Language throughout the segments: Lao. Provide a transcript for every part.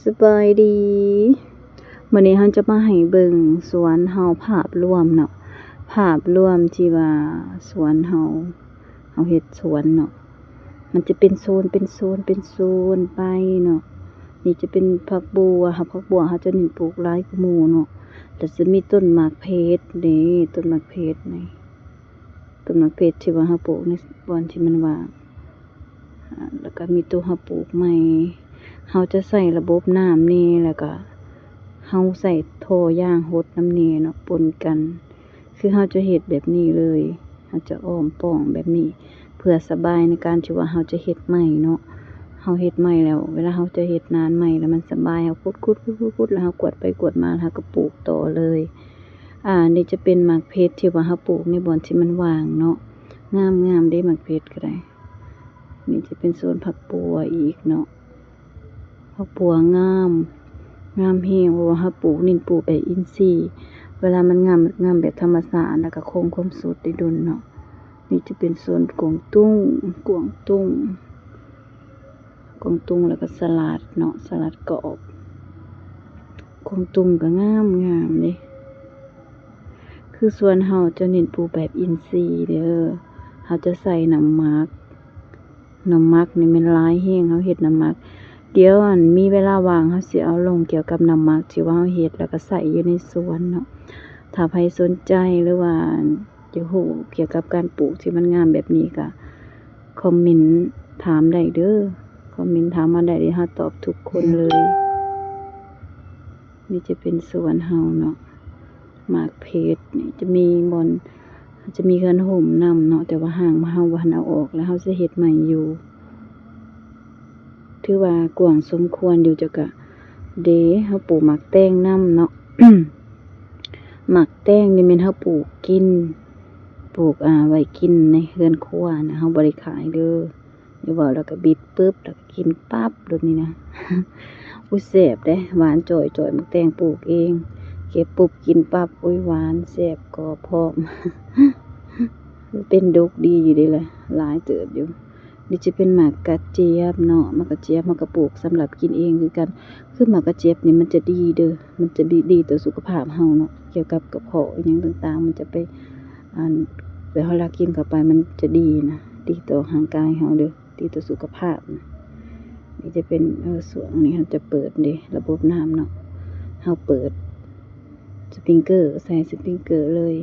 ສະບາຍດີ ມື້ນີ້ເຮົາຈະມາໃຫ້ເບິ່ງສວນເຮົາພາບລວມເນາະ ພາບລວມທີ່ວ່າສວນເຮົາ ເຮົາເຮັດສວນເນາະ ມັນຈະເປັນໂຊນ ເປັນໂຊນ ເປັນໂຊນໄປເນາະ. ນີ້ຈະເປັນຜັກບົ່ວ ເຮົາ ຜັກບົ່ວເຮົາຈະເນັ້ນປູກຫຼາຍກວ່າໝູ່ເນາະ ແລ້ວຈະມີຕົ້ນໝາກເຜັດເດ້ ຕົ້ນໝາກເຜັດນີ້ ຕົ້ນໝາກເຜັດທີ່ວ່າເຮົາປູກໃນບ່ອນທີ່ມັນວ່າງ ອາ ແລ້ວກໍມີໂຕເຮົາປູກໃໝ່ ເຮົາຈະໃຊ້ລະບົບນ້ຳແດ່ ແລ້ວກໍເຮົາໃຊ້ທໍ່ຢາງຫົດນຳແດ່ເນາະ ປົນກັນ ຄືເຮົາຈະເຮັດແບບນີ້ເລີຍ ເຮົາຈະອ້ອມປ້ອງແບບນີ້ ເພື່ອສະບາຍໃນການທີ່ວ່າເຮົາຈະເຮັດໃໝ່ເນາະ ເຮົາເຮັດໃໝ່ແລ້ວ ເວລາເຮົາຈະເຮັດນານໃໝ່ແລ້ວມັນສະບາຍ ເຮົາຂຸດໆໆໆ ແລ້ວເຮົາກວດໄປກວດມາ ແລ້ວເຮົາກໍປູກຕໍ່ເລີຍ. ອາ ນີ້ຈະເປັນໝາກເຜັດທີ່ວ່າເຮົາປູກໃນບ່ອນທີ່ມັນວ່າງເນາະ ງາມໆເດ້ໝາກເຜັດກໍໄດ້. ນີ້ຈະເປັນໂຊນຜັກບົ່ວອີກເນາະ ຜັກບົ່ວງາມ ງາມແຮງ ເພາະວ່າເຮົາປູກ ເນັ້ນປູກແບບອິນຊີ ເວລາມັນງາມ ງາມແບບທຳມະຊາດ ແລ້ວກໍຄົງຄວາມສົດໄດ້ດົນເນາະ. ນີ້ຈະເປັນໂຊນກວາງຕຸ້ງ ກວາງຕຸ້ງ ກວາງຕຸ້ງ ແລ້ວກໍສະຫຼັດເນາະ ສະຫຼັດກອບ ກວາງຕຸ້ງກໍງາມໆເດ້. ຄືສວນເຮົາຈະເນັ້ນປູກແບບອິນຊີເດີ ເຮົາຈະໃສ່ນ້ຳໝັກ ນ້ຳໝັກນີ້ແມ່ນຫຼາຍແຮງ ເຮົາເຮັດນ້ຳໝັກ ດຽວອັນມີເວລາວ່າງ ເຮົາຊິເອົາລົງກ່ຽວກັບນ້ຳໝັກທີ່ວ່າເຮົາເຮັດ ແລ້ວກໍໃສ່ຢູ່ໃນສວນເນາະ. ຖ້າໃຜສົນໃຈ ຫຼືວ່າຢາກຮູ້ກ່ຽວກັບການປູກທີ່ມັນງາມແບບນີ້ ກໍຄອມເມັນຖາມໄດ້ເດີ ຄອມເມັນຖາມມາໄດ້ເດີ ເຮົາຕອບທຸກຄົນເລີຍ. ນີ້ຈະເປັນສວນເຮົາເນາະ ໝາກເຜັດນີ້ຈະມີບ່ອນ ຈະມີເຮືອນຮົ່ມນຳເນາະ ແຕ່ວ່າຮ່າງເຮົາບໍ່ທັນເອົາອອກ ແລ້ວເຮົາຊິເຮັດໃໝ່ຢູ່ ຖືວ່າກວ້າງສົມຄວນຢູ່ ເຈົ້າກະ ເດ ເຮົາປູກໝາກແຕງນຳເນາະ ໝາກແຕງນີ້ແມ່ນເຮົາປູກກິນ ປູກ ອາ ໄວ້ກິນໃນເຮືອນຄົວນະ ເຮົາບໍ່ໄດ້ຂາຍເດີ. ຢ່າເວົ້າ ແລ້ວກໍບິດປຶບ ແລ້ວກໍກິນປັບໂລດນີ້ນະ. ອຸ້ຍ ແຊບເດ້ ຫວານຈ່ອຍໆ ໝາກແຕງປູກເອງ ເກັບປຸບກິນປັບ ອຸ້ຍ ຫວານແຊບກອບພ້ອມ ເປັນດົກດີຢູ່ເດ້ລະ ຫຼາຍເຕີບຢູ່. ນີ້ຈະເປັນໝາກກະຈຽບເນາະ ໝາກກະຈຽບເຮົາກໍປູກສຳລັບກິນເອງຄືກັນ ຄືໝາກກະຈຽບນີ້ມັນຈະດີເດີ ມັນຈະດີ ດີຕໍ່ສຸຂະພາບເຮົາເນາະ ກ່ຽວກັບກະເພາະອີ່ຫຍັງຕ່າງໆ ມັນຈະໄປ ອັນ ເວລາເຮົາລັກກິນເຂົ້າໄປມັນຈະດີນະ ດີຕໍ່ຮ່າງກາຍເຮົາເດີ ດີຕໍ່ສຸຂະພາບນະ. ນີ້ຈະເປັນ ເອີ ຊ່ວງນີ້ເຮົາຈະເປີດເດ້ ລະບົບນ້ຳເນາະ ເຮົາເປີດສະປຣິງເກີ ໃສ່ສະປຣິງເກີເລີຍ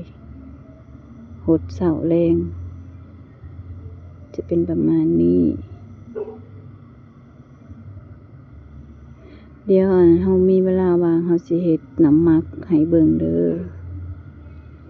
ຫົດເຊົ້າແລງ ຈະເປັນປະມານນີ້. ດຽວ ອັນ ເຮົາມີເວລາວ່າງ ເຮົາຊິເຮັດນ້ຳໝັກໃຫ້ເບິ່ງເດີ.